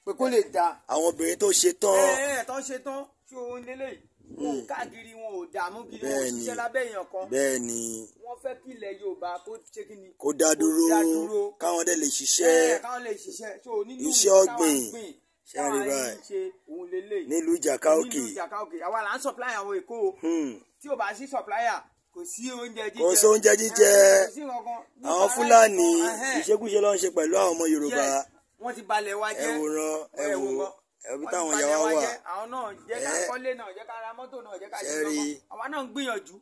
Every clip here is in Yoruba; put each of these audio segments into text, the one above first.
Pé kó lè dáa. Àwọn obìnrin tó ṣe tán. Ẹ tó ṣe tán tí òun lélẹ̀ wọn ò káàkiri, wọn ò dààmú kiri, wọn ò ṣiṣẹ́ lábẹ́ èèyàn kan. Bẹ́ẹ̀ ni. Wọ́n fẹ́ kí ilẹ̀ Yorùbá kó ṣe kí ni? Kó dá dúró, káwọn dẹ̀ lè ṣiṣẹ́. Káwọn lè ṣiṣẹ́. So nínú iṣẹ́ ọ̀gbìn táwa ń ṣe òun lélẹ̀ nílùú Ìjàká Òkè. Nílùú Ìjàká Òkè, àwa là ń supply àwọn Èkó o. Tí ò bá sí supplier, kò sí oúnjẹ jíjẹ. Kò sí oúnjẹ jíjẹ. Kò sí nǹkan. Àwọn Fúlàní, ìṣekúṣe ló ń ṣe pẹ̀lú àwọn ọmọ Yorùbá. Wọ́n ti balẹ̀ wa jẹ́. Ẹ wòran, ẹ wò ẹbí táwọn ìyá wa wà. Àwọn náà jẹ́ ká kọ́lé náà, jẹ́ ká ra mọ́tò náà, jẹ́ ká ṣe lọ́kàn. Àwa náà ń gbìyànjú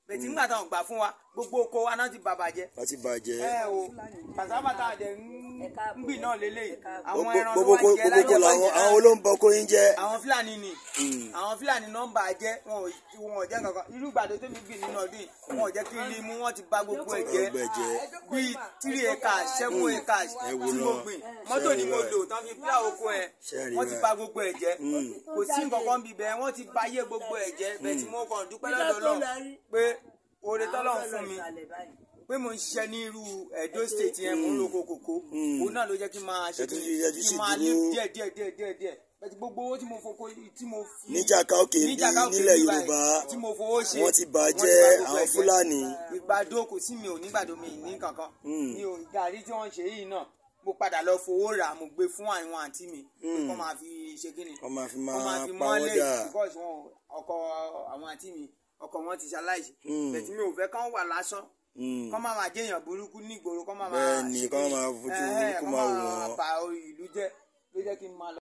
bẹ̀tí ńgbà táwọn gbà fún wa, gbogbo oko wa náà ti bàbàjẹ́. Wọ́n ti bàjẹ́. Ẹ o cassava tá a dẹ̀ ń gbìn náà lélẹ̀, àwọn ẹran ló wá jẹ́ láyé. Gbogbo àwọn olóńbọ kó ń jẹ́. Àwọn Fúlàní ni, àwọn Fúlàní náà ń bà á jẹ́. Wọn ò jẹ́ kankan. Irú ìgbàdo tó mi gbìn nínú ọdún yìí, wọn ò jẹ́ kí n rí mú, wọ́n ti bà gbogbo ẹ̀ jẹ́. Bíi 3 acres, 7 acres tí mo gbìn, mọ́tò ni mo lò tán fi pílà oko ẹ̀, wọ́n ti bà gbogbo ẹ̀ jẹ́. Kò sí nǹkan kan bíbẹ̀, wọ́n ti bà yé gbogbo ẹ̀ jẹ́. Bẹ́ẹ̀ tí mo kàn dúpẹ́ lọ́dọ̀ Ọlọ́run pé oore tọ́lọ́run fún mi pé mo ń ṣiṣẹ́ ní irú Edo State yẹn, mò ń roko kòkó, òun náà ló jẹ́ kí n máa ṣe kí n máa lé díẹ̀ díẹ̀ díẹ̀ díẹ̀ díẹ̀. Bẹ́ẹ̀ gbogbo owó tí mo foko tí mo fi Níjàká Òkè bí nílẹ̀ Yorùbá, tí mo fowó ṣe, wọ́n ti bàjẹ́ àwọn Fúlàní. Ìgbàdo kò sí, mi ò nígbàdo, mi ní kankan, mi ò gàrí tí wọ́n ń ṣe yìí náà, mo padà lọ fowó rà, mo gbé fún àwọn àǹtí mi pé kọ́ máa fi ṣe kí ni, kọ́ máa fi máa pawọ́dà. Because wọn ọkọ àwọn àǹtí mi, ọkọ wọn ti ṣaláìsí. Bẹ̀tí mi ò fẹ́ kán wà lásán, kán máa máa jẹ́yàn burúkú nígboro, kán máa Bẹ́ẹ̀ ni, kán máa fojú burúkú máa wò wọ́n. Ba ìlú jẹ́ ló jẹ́ kí n máa lọ.